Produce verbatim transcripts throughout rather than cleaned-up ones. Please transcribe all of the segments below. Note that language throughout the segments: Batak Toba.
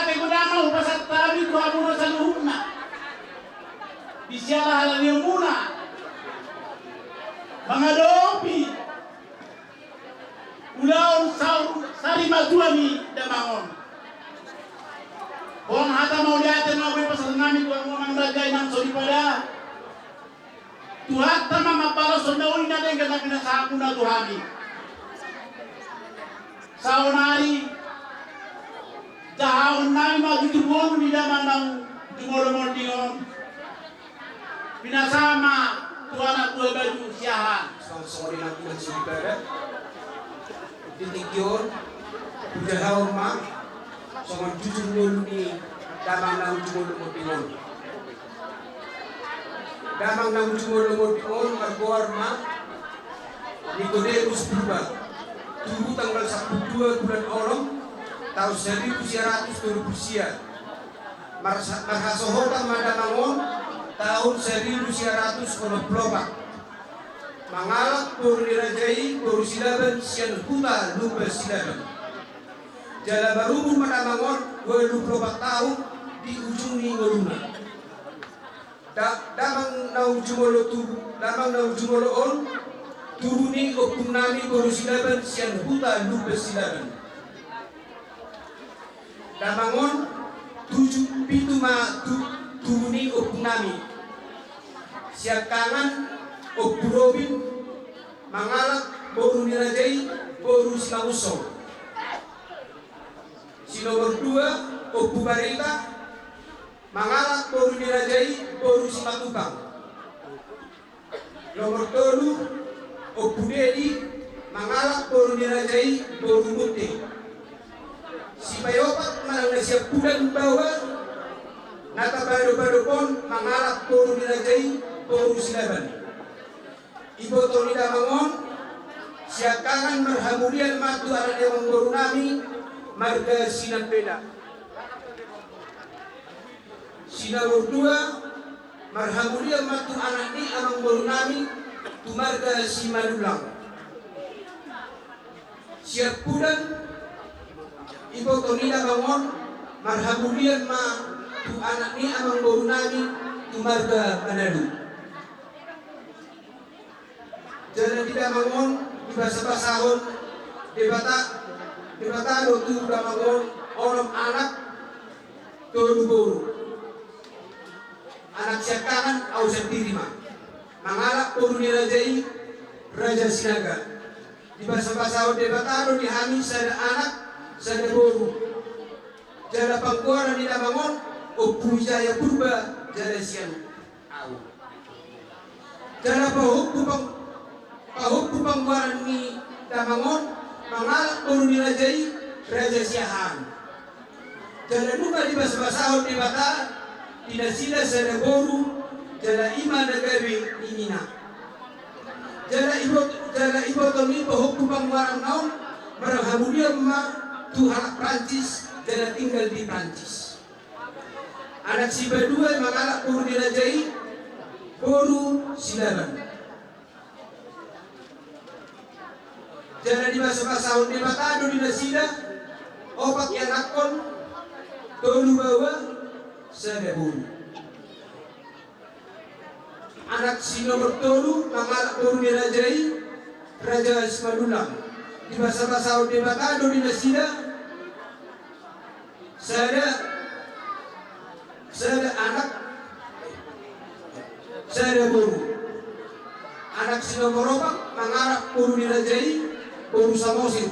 Ate godang ma hupasahat hami tu hamuna saluhutna di siala halalimuna mangadopi ulaon saur sari matua ni damang on. Holan hata mauliate ma boi pasahat nami tu hamu amang raja inang soripada. Tuhanta ma mambalos songon na uli na denggan na pinasahatmuna tu hami. Saonari jahaon nami ma tu boru ni damang naung jumolo monding on. Pinasahat ma tu anak buah baju siahaan. Songon songon i nang tulang soripada. Di tingki on hujahaon ma songon jujur ngolu ni damang naung jumolo monding on. Damang naung jumolo monding on margoar ma Nikodemus Purba, tubu tanggal sampulu dua bulan onom, taon saribu sia ratus tolu pulu sia. Marsa-, marhasohotan ma damang on taon saribu sia ratus onom pulu opat. Mangalap boru ni raja i boru Silaban sian huta Lumban Silaban. Jala marumur ma damang on ualu pulu opat taon di ujung ni ngoluna. Da-, damang naung jumolo tubu, damang naung jumolo on, tubu ni ompung nami boru Silaban sian huta Lumban Silaban. Damang on tuju, pitu ma tu-, tubu ni ompung nami. Siangkangan Ompu Robin mangalap boru ni raja i boru Simangunsong. Si nomor dua, Ompu Barita, mangalap boru ni raja i boru Simatupang. Nomor tolu, Ompu Dedi, mangalap boru ni raja i boru Munte. Sipaopat manang na siampudan baoa na tapadop-adop on mangalap boru ni raja i boru Silaban. Iboto ni damang on, siangkangan marhamulian ma tu anak ni amangboru nami marga Sinambela. Si nomor dua, marhamulian ma tu anak ni amangboru nami tu marga Simanullang. Siampudan, iboto ni damang on, marhamulian ma tu anak ni amangboru nami tu marga Manado. Jala di damang on dibasabasahon Debata, Debata do tu damang on onom anak, tolu boru. Anak siangkangan au sandiri ma mangalap boru ni raja i, Raja Sinaga. Dibasabasahon Debata do di hami sada anak, sada boru. Jala panggoaran ni damang on Ompu Wijaya Purba jala sian au. Jala pahompu pang-, pahompu panggoaran ni damang on mangalap boru ni raja i, Raja Siahaan. Jala nunga dibasabasahon Debata di nasida sada boru, jala i ma na gabe ninna. Jala ibot-, jala iboto ni pahompu panggoaranna on marhamulian ma tu halak Prancis, jala tinggal di Prancis. Anak sipadua mangalap boru ni raja i boru Silaban. Jala dibasabasahon Debata do di nasida opat ianakhon, tolu baoa, sada boru. Anak si nomor tolu mangalap boru ni raja i, Raja Simanullang. Dibasabasahon Debata do di nasida sada, sada anak, sada boru. Anak si nomor opat mangalap boru ni raja i, boru Samosir.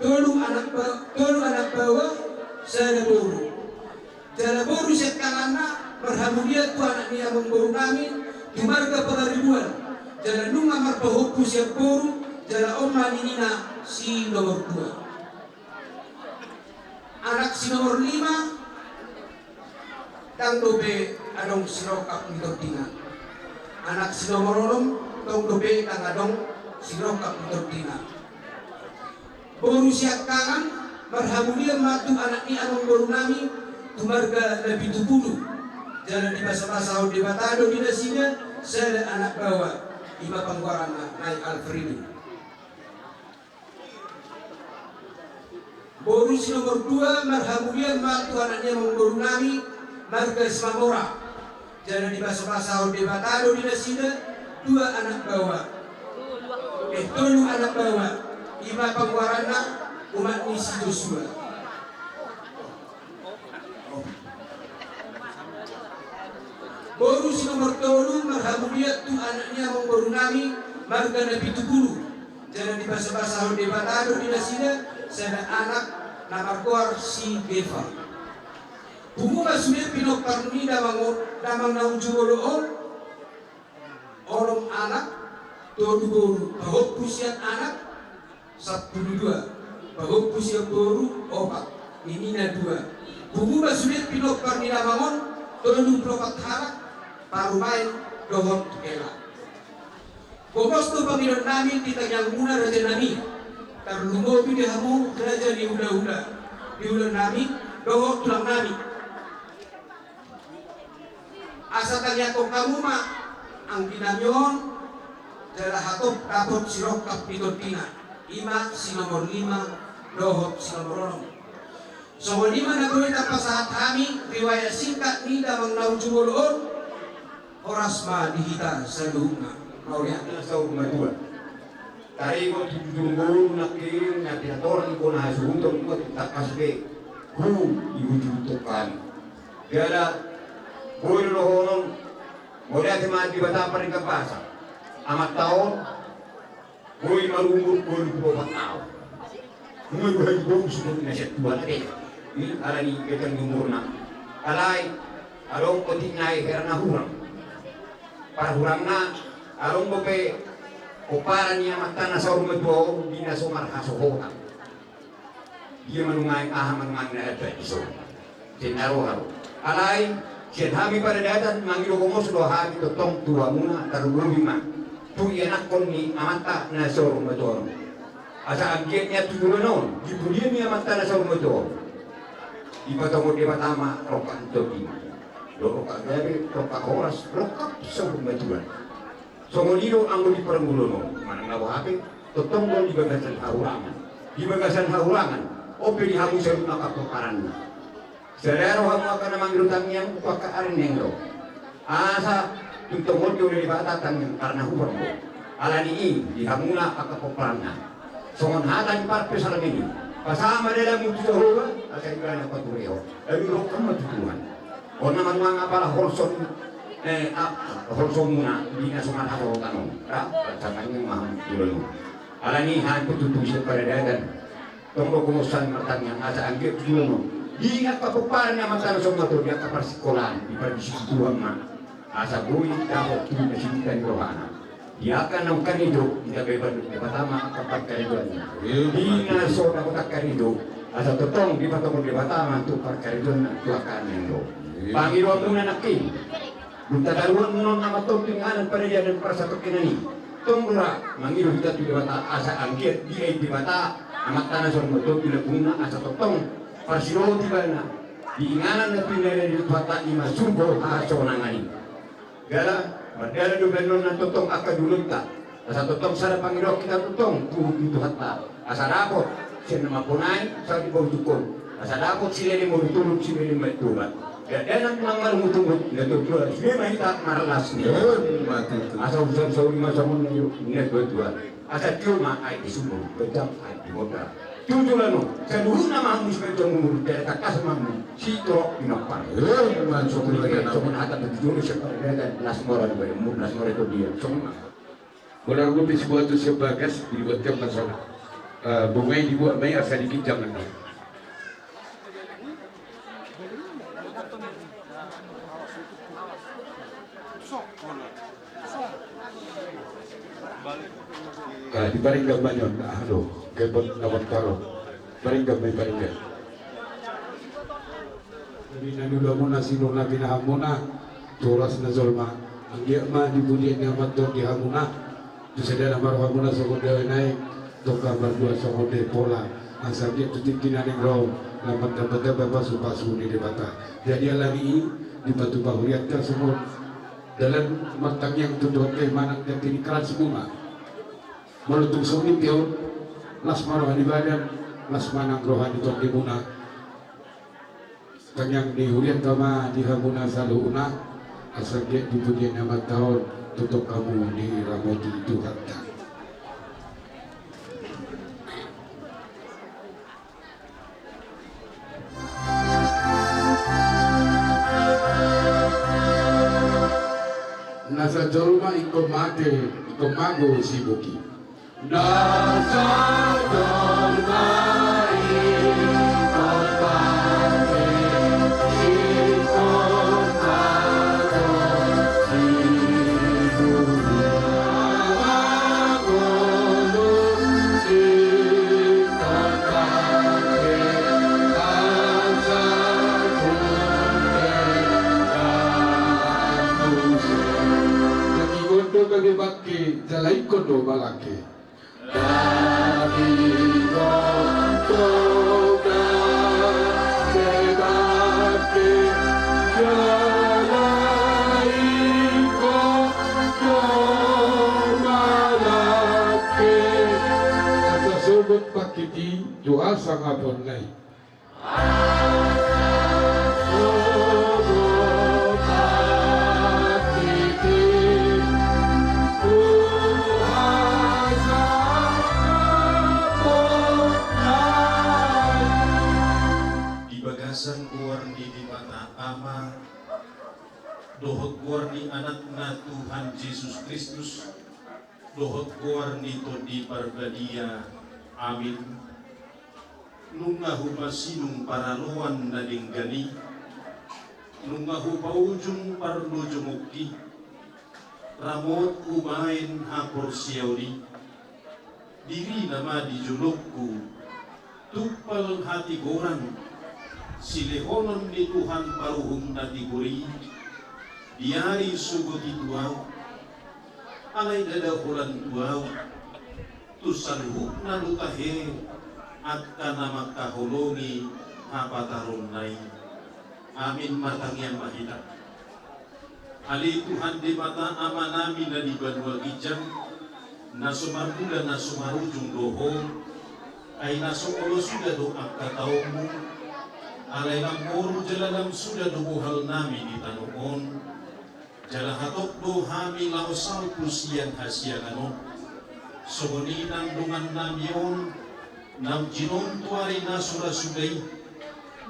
Tolu anak ba-, tolu anak baoa, sada boru. Jala boru siangkanganna marhamulian tu anak ni amangboru nami tu marga Pangaribuan. Jala nunga marpahompu sian boru, jala on ma ninna si nomor dua. Anak si nomor lima, ndang dope adong sirongkap ni tondina. Anak si nomor onom, tong dope ndang adong sirongkap ni tondina. Boru siangkangan marhamulian ma tu anak ni amangboru nami tu marga Napitupulu. Jala dibasabasahon Debata do di nasida sada anak baoa, i ma panggoaranna nai Alfredo. Boru si nomor dua marhamulian ma tu anakni amangboru nami marga Simamora. Jala dibasabasahon Debata do di nasida dua anak baoa. Eh, tolu anak baoa. I ma pangoaranna umak ni si Josua. Boru si nomor tolu marhamulian tu anakni amangboru nami marga Napitupulu. Jala dibasabasahon Debata do di nasida sada anak na margoar si Geva. Pungu ma sude pinompar ni damang on, damang na uju olo on, onom anak, tolu boru, pahompu sian anak, sampulu dua, pahompu sian boru, opat, ninna dua. Pungu ma sude pinompar ni damang on, tolu pulu opat halak, parumaen dohot hela. Gomos do pangidoan nami di tangiangmuna raja nami, tarlumobi di hamu raja ni hulahula, di ulaon nami, dohot tulang nami. Asa tangiangkon hamu ma anggi nami on, jala hatop dapot sirongkap ni tondina, i ma si nomor lima dohot si nomor onom. Songon i ma na boi tapasahat hami riwayat singkat ni damang na uju olo on. Horas ma di hita saluhutna. Mauliate. Na saur matua. Taringot tu jujur ngolu nangkin na pinatorang ni bona hasuhuton, ua tu tangkas be hu di ujung tongkan. Jala boi do dohonon, mauliate ma di Debata pardenggan basa. Amanta on boi marumur bolu pulu opat taon. Nunga do hali boru suhut na sian Tuhan ate. Alani ganjang ni umurna. Alai adong otik nai hera na hurang. Parhurangna adong dope pomparan ni amanta na saur matua on di na so marhasohotan. Dia manungani aha manungani na enda di son. Sian na roha do. Alai sian hami paradatan mangido gomos do hami tongtong tu hamuna, tarlumobi ma tu ianakhon ni amanta na saur matua on. Asa anggiat ni tujuan on di pudian ni amanta na saur matua on, dipatogu Debata ma rongkap ni tondi, dohot rongkap gabe, rongkap horas, rongkap saur matua. Songon i do anggo di parngoluon on, manang na boha pe, tongtong do di bagasan hahurangan. Di bagasan hahurangan on pe di hamu saluhutna angka pomparanna. Sada roha hamu angka na mangido tangiang tu angka ari na naeng ro. Asa tung tongon do Debata tangiang karna hurang do. Alani i di hamuna angka pomparanna. Songon hata ni parpsalmen i, pasahat ma dalanmu tu Jahowa, asa ibana paturehon. Lalu rongkap ma tu Tuhan. On na manuang apala holson, eh, a-, holsonmuna di na so marhasohotan on. Ra, rancangkan ma hamu tu Tuhan. Alani i hami pe tutu sian paradatan. Tong do gomos hami martangiang asa anggiat tu Tuhan on. Di angka pomparan ni amanta na saur matua on, di angka parsikolaan, dipardisi Tuhan ma. Asa boi dapot tu na sititi ni rohana. Di angka naung karejo, ditabe Debata ma angka parkarejoanna. Di na so dapot angka karejo, asa tongtong dipatogu Debata ma tu parkarejoanna tu angka na naeng ro. Pangidoanmuna nangkin. Dung tataruhon muna on amanta on tu inganan paradatan parsatongkinan i. Tong do ra mangido hita tu Debata asa anggiat diain Debata amanta na saur matua on di lambungna asa tongtong parsirohot ibana di inganan na pinarade ni Tuhanta i ma surgo hasonangan i. Jala mardalan do baenon na tongtong angka dolonta. Asa tongtong sada pangidoan hita tongtong tu, tu Tuhanta. Asa dapot sian na mamponai sahat di paujungkon. Asa dapot silele marutulun silele martobat. Dakdanak nang marungutungut na tuatua sude ma hita marlas ni. Asa urusan saur i ma songon na nidok ni na tuatua. Asa tio ma aek di sumur, ganjang aek di mondar. Tutu laho saluhutna ma hamu siganjang umur, jala tangkas ma hamu sitorop pinompar. Songon hata na tutu sian paradatan, las mora di badanmu, las mora di tondi. Songon i ma. Bonar dope sibuat tu sian bagas, dibuat jam na sonang. Eh, bunga i dibuat ma i asa di ginjang nangkin. Ah, diparinggan ma nion, ah, aduh, kepot na mantaro. Paringgan ma i, paringgan. Jadi na niulamuna, sinur na pinahanmuna, tu horas na jolma, anggiat ma di pudian ni amanta on di hamuna. Tu sada na marrohamuna songon dawai nai, tongka mardua songon dae pola, asa anggiat tu tingki na naeng ro, lam martamba-tamba pasupasu ni Debata. Jadi alani i, dipatupa hurianta songon dalan martangiang tu Tuhanta i manang ganti ni kalas muna. Molo tung songon i pe on, las ma roha ni badan, Las ma nang roha ni tondimuna. Tangiang ni hurianta ma di hamuna saluhutna, asa anggiat di pujian ni Amanta on tongtong hamu diramoti Tuhanta. Nasa jolma ingkon mate, ingkon mago siboki. Nasa jolma ingkon mate, ingkon mago siboki. Daging on do gabe bangke, jala ingkon do malangke. Daging on do gabe bangke, jala ingkon do malangke. Asa sogot bangkit i tu hasangaponna i. Di bagasan goar ni Debata Ama, dohot goar ni Anakna Tuhan Jesus Kristus, dohot goar ni Tondi Parbadia. Amin. Nunga hupasinung paraloan na denggan i, nunga hupaujung parlojongki, ramot hubaen haporseaon i, dirina ma di jolongku, tumpal hatigoran, silehonon ni Tuhan paruhum na tigor i, di ari sogot i tu ahu, alai ndada holan tu ahu, tu saluhutna do tahe, angka na mangkaholongi hapataronna i. Amin. Martangiang ma hita. Ale Tuhan Debata Amanami na di banua ginjang, na so marmula na so marujung do Ho, ai na so olo suda do angka taonmu, alai lam moru jala lam suda do bohalnami di tano on, jala hatop do hami laho salpu sian hasiangan on. Songon i nang dongannami on, naung jinontu ari na so ra suda i,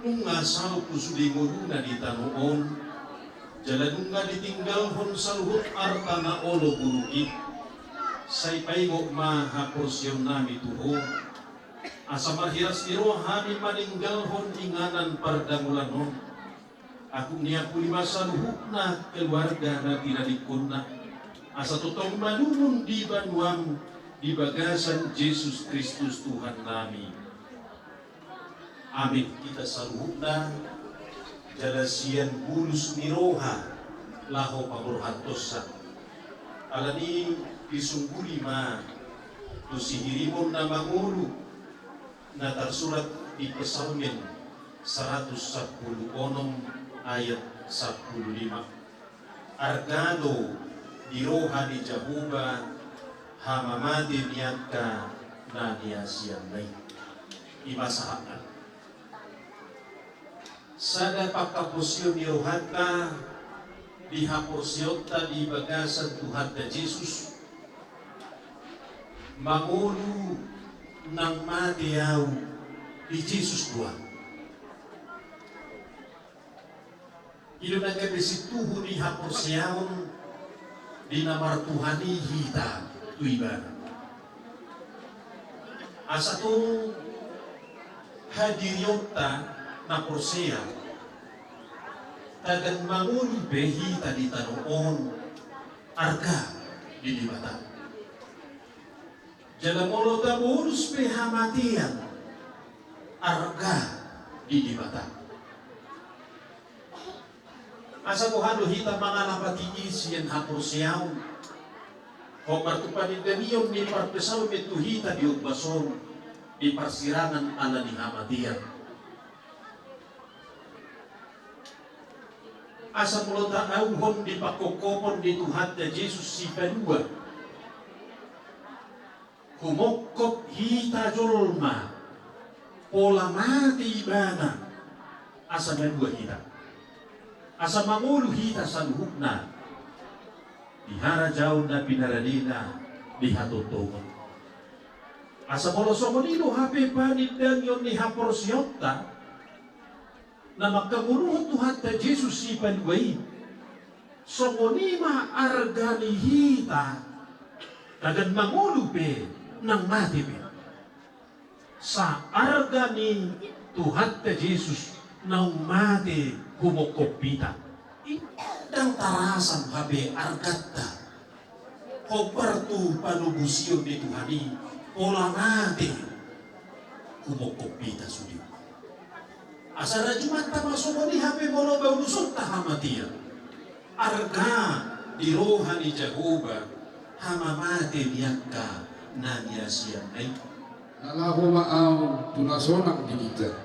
nunga salpu sude ngoluna di tano on, jala nunga ditinggalhon saluhut arta na olo buruk i. Sai paingot ma haporseaonnami tu Ho, asa marhiras ni roha hami maninggalhon inganan pardamolan on. Agung ni ampuli ma saluhutna keluarga na tinadingkonna, asa tongtong manumung di banuam di bagasan Jesus Kristus Tuhannami. Amin. Hita saluhutna jala sian bulus ni roha laho paborhathonsa. Alani i disungguli ma tu sihirimon na mangolu na tarsurat di Psalmen saratus sampulu onom ayat sampulu lima. Arga do di roha ni Jahowa hamamate ni angka na niasianna i. I ma sahatna. Sada panghaporseaon ni rohanta di haporseaonta di bagasan Tuhanta Jesus, mangolu nang mate ahu di Jesus do ahu. I do na gabe situhu ni haporseaon di na martuhan i hita tu Ibana. Asa tung hadirionta na porsea, tagan mangolu pe hita di tano on, arga di Debata. Jala molo tabolus pe hamatean, arga di Debata. Asa boha do hita mangalapati i sian haporseaon? Hot martupa ni dalion ni parpsalmen tu hita di ombas on, di parsirangan ala ni hamatean. Asa molo taauhon di pangkophopon ni Tuhanta Jesus Sipalua, humongkop hita jolma pola mate ibana asa malua hita, asa mangolu hita saluhutna di harajaon na pinaradena di hatontongon. Asa molo songon i do hape panindangion ni haporseaonta na mangkangoluhon Tuhanta Jesus Sipalua i, songon i ma arga ni hita, tagan mangolu pe nang mate pe. Sai arga ni Tuhanta Jesus naung mate humongkop hita. Ndang tarasam hape arganta hombar tu panobusion ni Tuhan i, pola mate humongkop hita sude. Asa rajumanta ma songon i hape molo baunusonta hamatean. Arga di roha ni Jahowa hamamate ni angka na niasianna i. Na laho ma ahu tu na sonang di ginjang.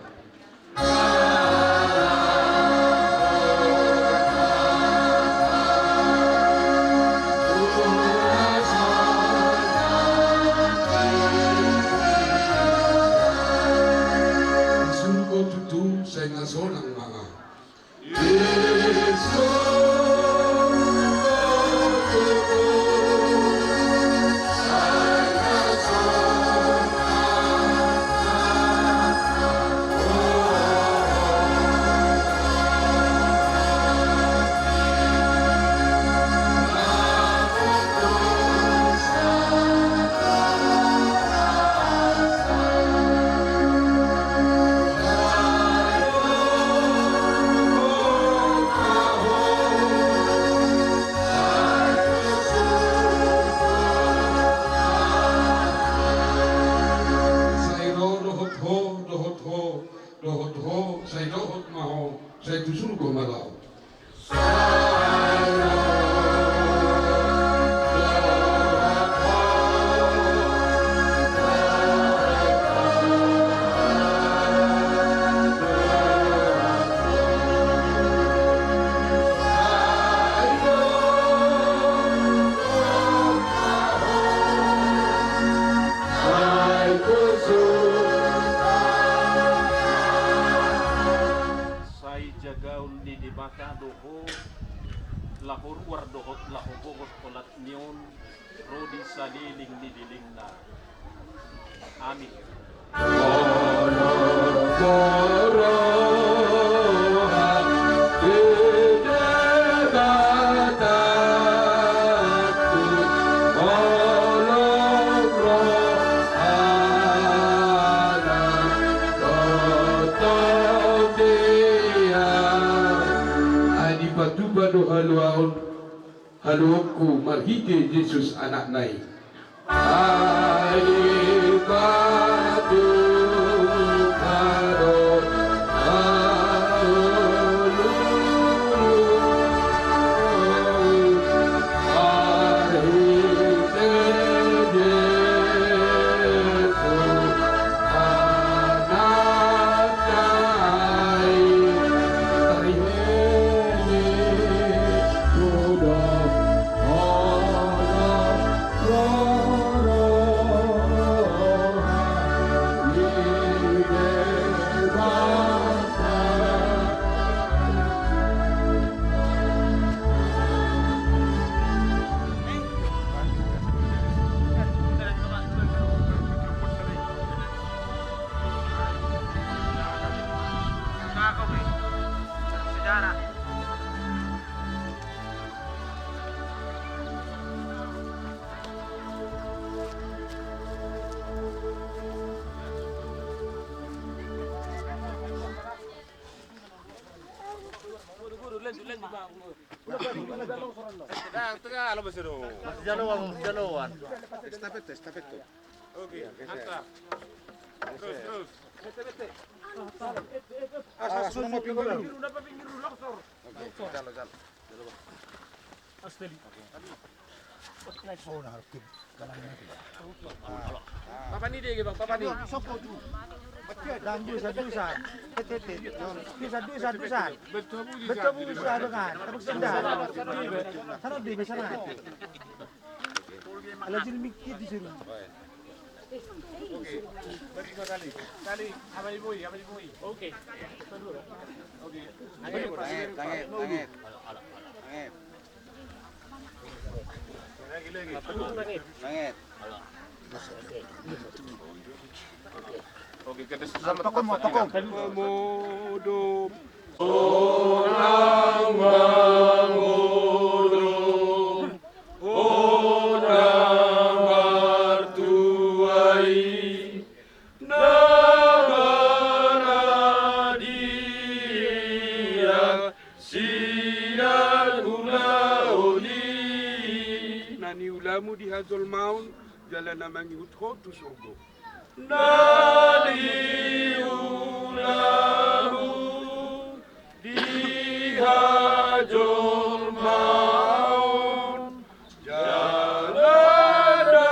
Surgo tutu sai na sonang ma ahu. Sai ro dohot ho, dohot ho, dohot ho, sai dohot ma ho, sai tu surgo ma laho. Sai jagaon ni Debata do ho, laho ruar dohot laho bongot olat ni on, ro di salelenglelengna. Amin. Ai dipatupa do haluaon, haluaonku marhite Jesus Anakna i. Ai dipatupa do haluaon, marhite Jesus Anakna i. Tarhite do Masih jaloan, masih jaloan. Estafet, estafet. Oke, angkat. Terus, terus. Awas, awas, nunggu pinggir dulu. Oke, jalo, jalo. Jalo, Bang. Papan i dege, Bang, papan i. Dang dusa, dusa. Tete, tete. Dusa, dusa, dusa. Betul, dusa, dusa dengan. Tepuk sendal. Sana di sana. Ala jil mikir di sini. Oke. Tali, tali, abang ibu, abang ibu. Oke. Oke. Tangep, tangep, tangep. Tangep. Lagi, lagi. Tangep. Oke, kita sama-sama. Tokong, tokong. Modom. Sonang mangodom, hona martua i, na maradiak sian ulaon i. Na niulamu di hajolmaon, jala na mangihut ho tu surgo. Na niulamu di hajolmaon, jala na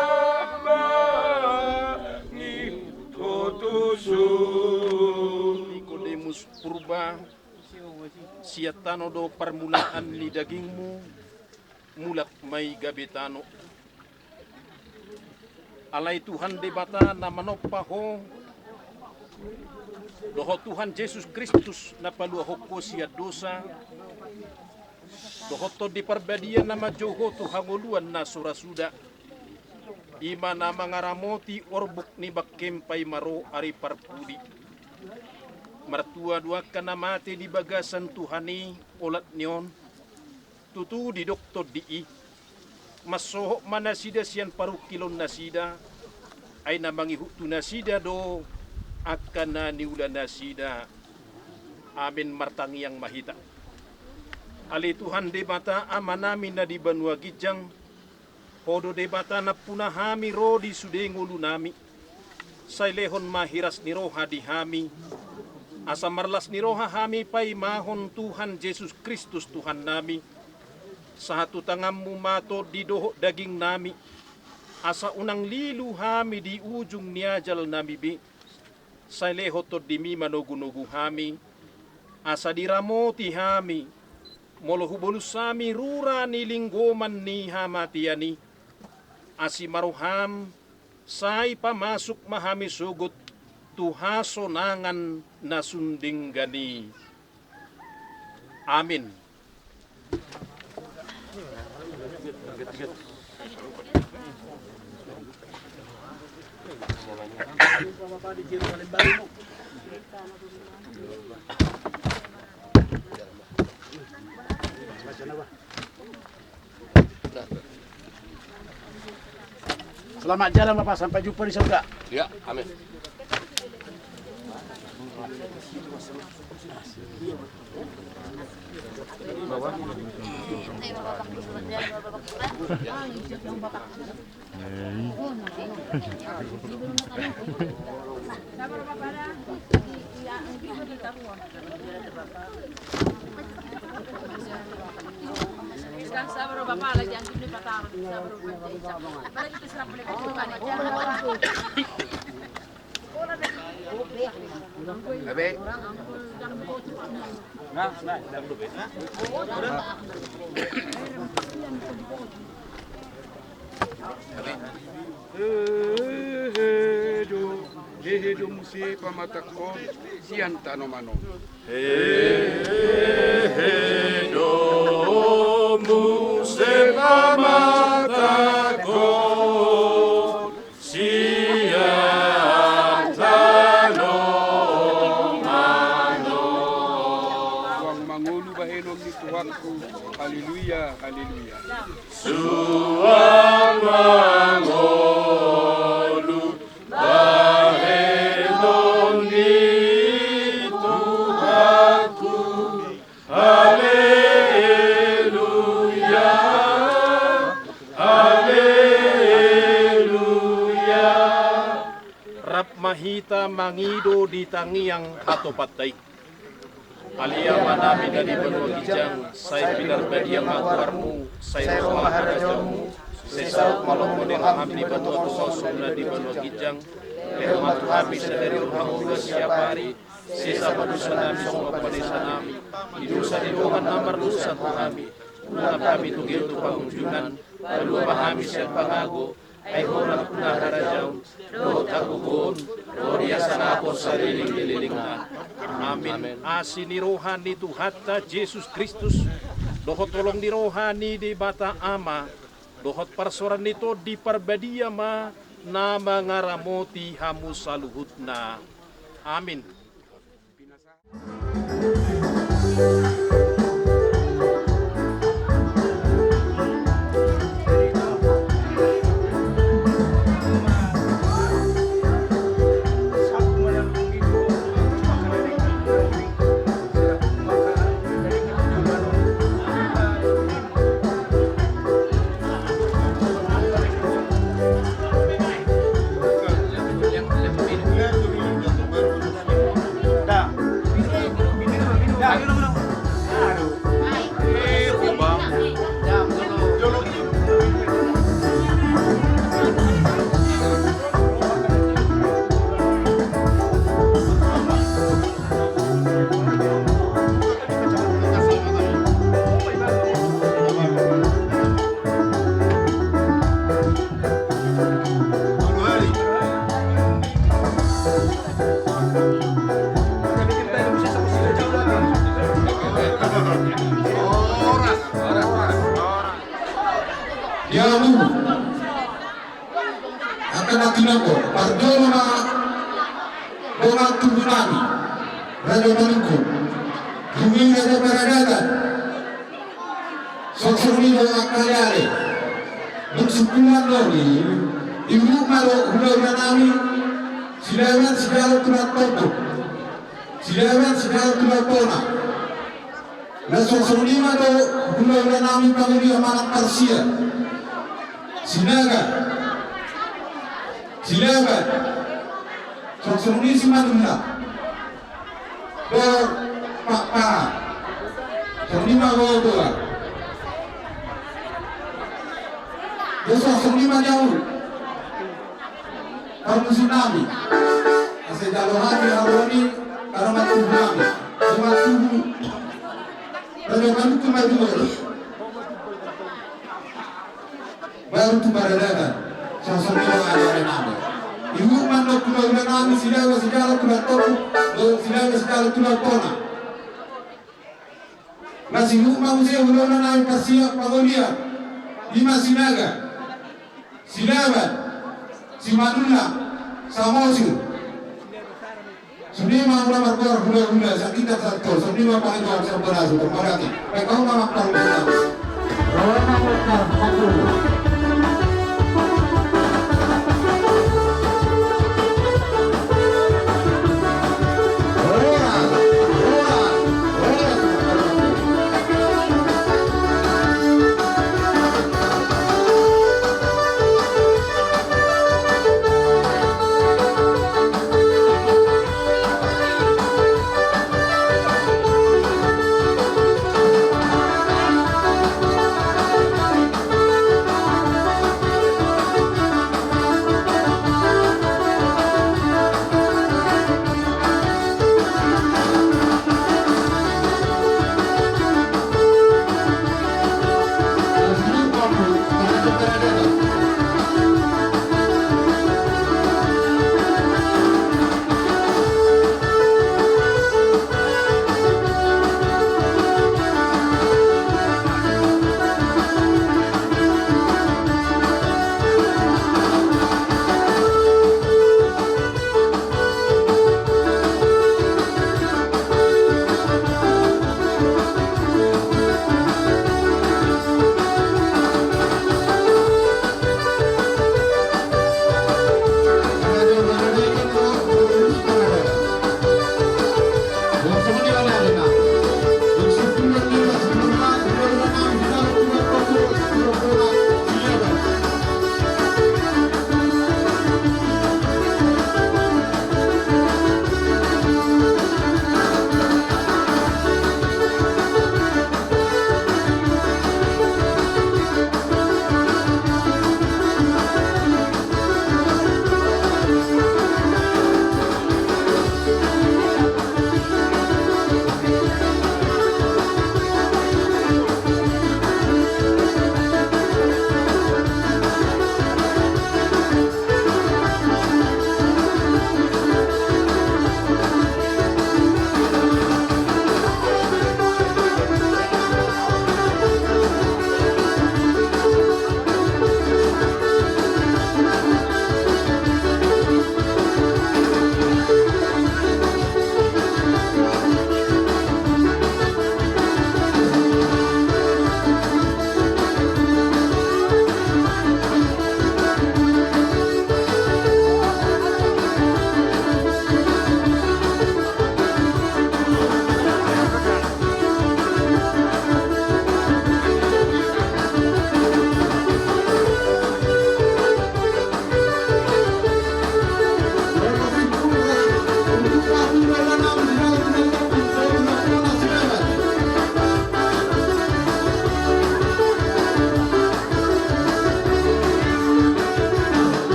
mangihut ho tu surgo. Nikodemus Purba, sian tano do parmulaan ni dagingmu, mulak ma i gabe tano. Alai Tuhan Debata na manompa ho, dohot Tuhan Jesus Kristus na paluahon ho sian dosa, dohot Tondi Parbadia na manjou ho tu hangoluan na so ra suda, i ma na mangaramoti orbuk ni bangkem paima ro ari parpudi. Martua do angka na mate di bagasan Tuhan i, olat ni on. Tutu didok Tondi i, mansohot ma nasida sian parungkilon nasida, ai na mangihut tu nasida do angka na niula nasida. Amen. Martangiang ma hita. Ale Tuhan Debata Amanami na di banua ginjang, Ho do Debata nampuna hami ro di sude ngolunami. Sai lehon ma hiras ni roha di hami, asa marlas ni roha hami paimahon Tuhan Jesus Kristus Tuhannami, sahat tu tanganmu ma tondi dohot dagingnami, asa unang lilu hami di ujung ni ajalnami be. Sai lehon tondimi manogunogu hami, asa diramoti hami, molo hubolus hami rura ni linggoman ni hamatean i, asi ma roham, sai pamasuk ma hami sogot tu hasonangan na sun denggan i. Amin. Selamat jalan Bapak, sampai jumpa di surga. Ya, amin. Hehe do, hehe do muse pamatangkon sian tanoman on. Hehe do muse pamatangkon sian tanoman on. Suang mangolu bahenon ni Tuhanku. Haleluya, haleluya. Suang mangolu bahenon ni Tuhanku. Haleluya, haleluya. Rap ma hita mangido di tangiang hatopanta i. Ale Amanami na di banua ginjang, sai pinarbadia ma goarmu, sai ro ma harajaonmu, sai saut ma lomo ni roham di banua tonga on songon na di banua ginjang. Lehon ma tu hami sadari on hangoluan siapari, sesa ma dosanami songon panesanami di dosa ni dongan na mardosa tu hami. Unang hami togihon tu pangunjunan, palua ma hami sian pangago, Ai Ho do nampuna harajaon dohot hagogoon, ro di hasangapon saleleng ni lelengna. Amin. Asi ni roha ni Tuhanta Jesus Kristus, dohot holong ni roha ni Debata Ama, dohot parsaoran ni Tondi Parbadia ma na mangaramoti hamu saluhutna. Amin. Ia, angka na tinonggo, parjolo ma dongan tubu nami, Raja Manungkun, dung i Raja Paradaban, songon i do angka aleale. Dung sungkunan nami, iuruk ma do hulahula nami, Silaban sijalo tulang togu, Silaban sijalo tulang bona. Laos songon i ma do hulahula nami pangoli manang parsia, Sinaga, Silaban, songon i Simanullang, do Pakpahan, songon i ma Gogoan. Songon i ma Jahowa parmusu nami, asa jalo hami haroan ni dongan tubu nami, dongan tubu Raja Manungkun ma i dua, baru tu Paradaban, songon i do aleale nami. Iuruk ma do hulahula nami, Silaban sijalo tulang togu, Silaban sijalo tulang bona. Laos iuruk ma muse hulahula nami parsia pangolian, i ma Sinaga, Silaban, Simanullang, Samosir. Songon i ma mula margoar hulahula, sian ginjang sahat tu toru, songon i ma pangidoan sian bona, songon i ma pangidoan. Baik, hamu ma mangkaholongi.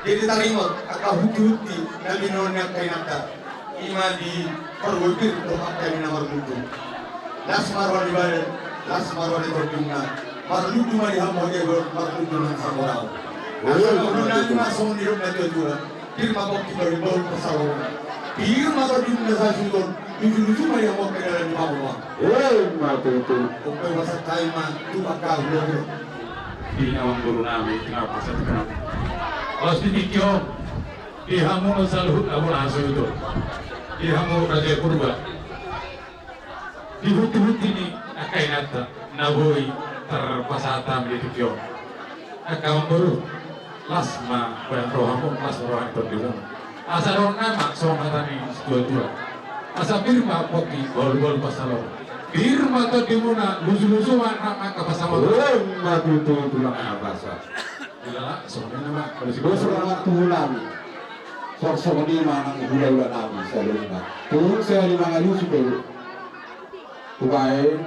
Jadi taringot angka hunti-hunti na binoan ni angka inanta, ima di pargogir do angka na marlundu. Las ma roha ni badan, las ma roha ni tondimuna. Marlundu ma di hamu hajahaon, marlundu nang hamu raon. Asa marlundu ma songon nidok ni natua-tua. Pir ma pongki bahulbahul pansalongan. Pir ma tondimuna sasuhut on, luju-luju ma di hamu angka dalan ni pamoruon. Ima tutu. Umpe pasahat hami ma tu angka hulahula. Di amangboru nami, di amangboru nami. Laos di tingki on, di hamu na saluhut na bona hasuhuton. Di hamu Raja Purba. Di hunti-hunti ni angka inanta na boi tarpasahat hami di tingki on. Angka amangboru, las ma badan rohamu, las ma roha ni tondimuna. Asa dohonon nami ma songon hata ni situa-tua. Asa pir ma pongki bahulbahul pansalongan. Pir ma tondimuna, luju-luju ma nang angka pansamotan. Ima tutu tulang na basa. Ila, songon i ma. Bos, selamat tu hami. Songon i ma nang hulahula nami saluhutna. Tung sai mangalusi do. Umbahen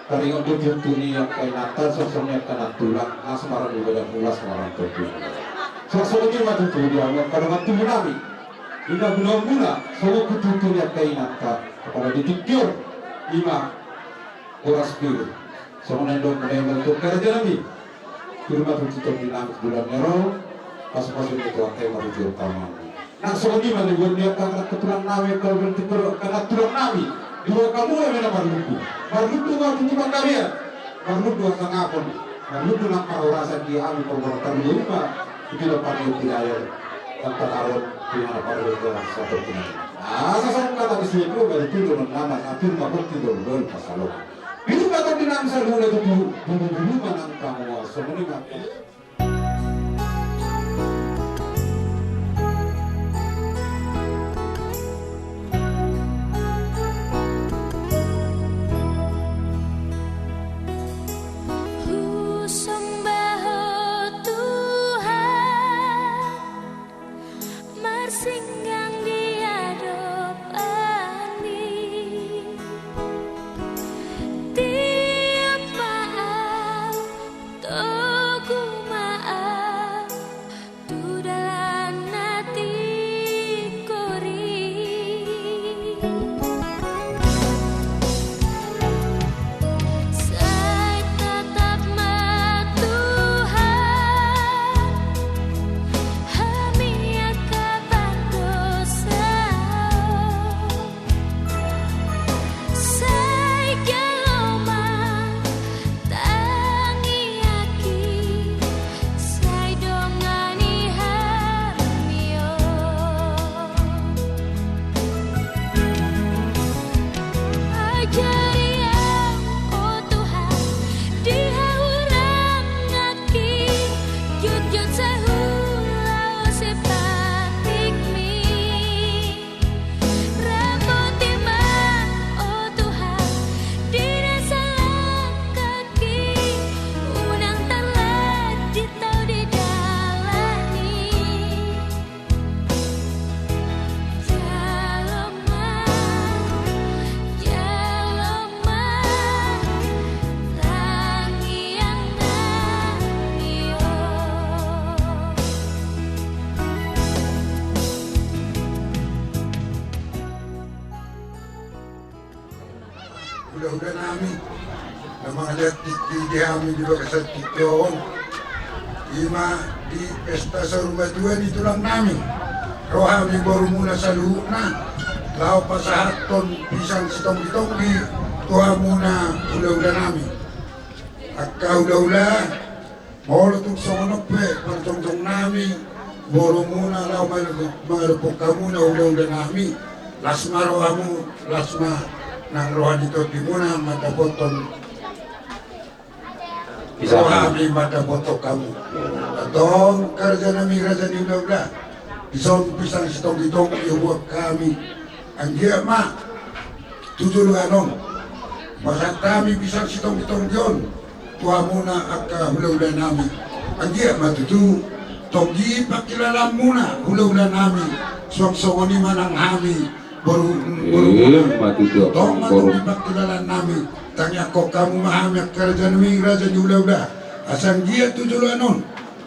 taringot do hunti-hunti ni angka inanta, songon i angka nantulang, las ma roha ni badanmuna, las ma roha ni tondimuna. Songon i ma tutu di hamu angka dongan tubu nami. Ima gunaonmuna songon hunti-hunti ni angka inanta. Apala di tingki on, ima horas pir. Songon na nidokmuna i ma tutu raja nami. Pir ma tutu tondinami tu bulan ni ro, pasu-pasu ni Tuhan i ma tutu tama. Nang songon i ma di bulan ni angka tulang nami, angka tulang nami. Di bulan hamu eme na marlundu. Marlundu ma tutu panggabean. Marlundu hasangapon. Marlundu nang parhorasan di hami parhorasan di rumah. Di dalam panitia. Tanpa taruh di mana parlundu satu. Asa songon hata ni situa-tua, baru tutu nama, pir ma pongki bahulbahul pansalongan. Pir ma tondinami saluhutna tutu, bulu-bulu ma nang hamu, songon i ma. Husomba Ho Tuhan, marsinggang di adopanMi. Tiop ma au, togu ma au, tu dalan na tingkori. Sai tatap ma Tuhan, hami angka pardosa on. Sai jalo ma tangiangki, sai dongani hami on. Ajari au, o Tuhan, di hahuranganki, jotjot sahat tu sipatikMi. Ramoti ma, o Tuhan, di na salangkahki, unang tarlanjut au di dalan i. Jalo ma, jalo ma, tangiang nami on. Hulahula nami, na mangalehon tingki di hami di bagasan tingki on, ima di pesta saurmatua ni tulang nami, ro hami borumuna saluhutna, laho pasahathon pisang sitonggi-tonggi tu hamuna hulahula nami. Angka hulahula, molo tung songon on pe parjongjong nami, borumuna laho mangalehon, mangalehon hamuna hulahula nami, las ma rohamu, las ma nang roha ni tondimuna mandapothon. Bisa. Roha hami mandapothon hamu. Antong angka raja nami, raja ni hulahula, dison pisang sitonggi-tonggi hubuat hami. Anggiat ma tu joloan on pasahat hami pisang sitonggi-tonggi on tu hamuna angka hulahula nami. Anggiat ma tutu tonggi pangkilalaanmuna hulahula nami, suang songon i ma nang hami boru, boru. Ima tutu. Tong ma boru. Tonggi pangkilalaan nami, tangiangkon hamu ma hami angka raja nami, raja ni hulahula, asa anggiat tu joloan on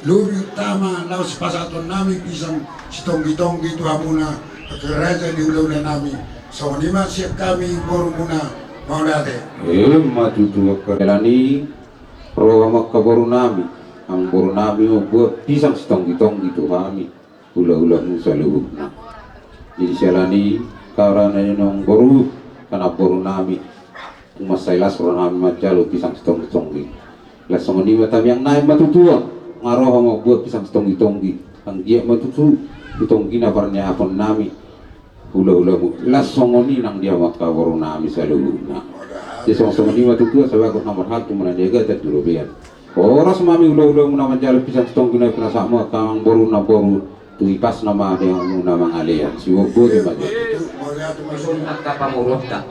Lobi utama laos pasahaton nami pisang sitonggi-tonggi tu hamuna, angka raja ni hula-hula nami. Songon i ma sian hami borumuna, mauliate. Ima tutu, angka raja ni, ro ma angka boru nami, nang boru nami mamboan pisang sitonggi-tonggi tu hami hula-hulamu saluhutna. Jadi siala ni i, angka raja ni, nang boru, angka na boru nami, tung mansai las roha nami manjalo pisang sitonggi-tonggi. Laos songon i ma tamiang nai ma tutu on, nga ro ho mamboan pisang sitonggi-tonggi. Anggiat ma tutu tu tonggi na parniapon nami hula-hulamu. Laos songon i nang di hamu angka boru nami saluhutna. Jadi songon i ma tutu, asa bagot na marhalto, muna ni agatan tu robean. Horas ma hami hula-hulamu na manjalo pisang sitonggi na pinasahatmu, angka amangboru, namboru, tu hipasna ma di hamuna mangalean. Siboan-boan ma jo. Dison angka pamoruonta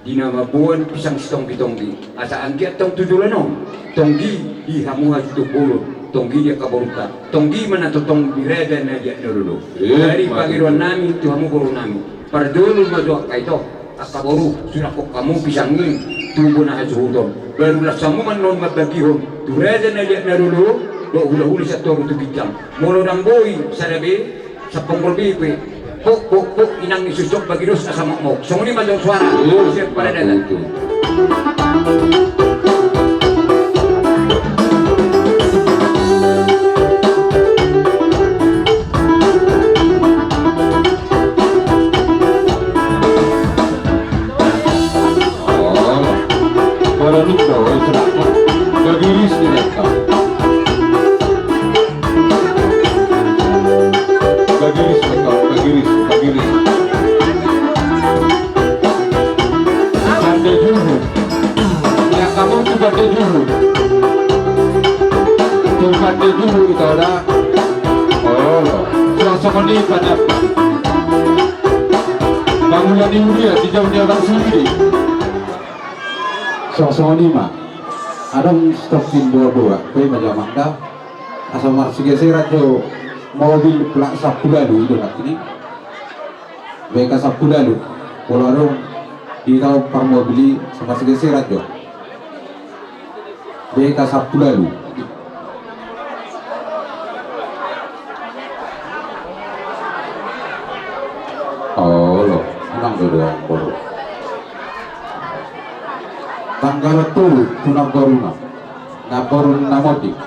di na mamboan pisang sitonggi-tonggi, asa anggiat tong tu joloan on tonggi di hamu hasuhuton bolon, tonggi di angka borunta, tonggi ma na tongtong di raja na liat na lolo. Ima tutu. Jadi pangidoan nami tu hamu boru nami, parjolo ma jo angka ito, angka boru, sudangkon hamu pisang i tu bona hasuhuton, baru laos hamu ma annon mambagihon tu raja na liat na lolo dohot hula-hula sian toru tu ginjang. Molo ndang boi sada be, sampulu be pe, pok, pok, pok, inang ni susok bagi dos asa mokmok. Songon i ma jo suara. Ima tutu. Siap pada data. Oh, pada lupa, oh, serah. Bagiris ni mereka. Bagiris mereka, bagiris, bagiris. Pande juhu. Ya, hamu tu pande juhu. Tu pande juhu ito da. Oh, songon i pada. Bangunan ni huria, di jauh ni orang sendiri. Songon i ma. Adong stok tim boa-boa, pe ma jamak da. Asa marsigeseran jo mobil plat sampulu ualu i do nangkin i. B K sampulu ualu. Molo adong di taon parmobil i, asa marsigeseran jo. B K sampulu ualu. Olo, unang do doang boru. Tanggalan tolu tu namboruna. Namboru na monding.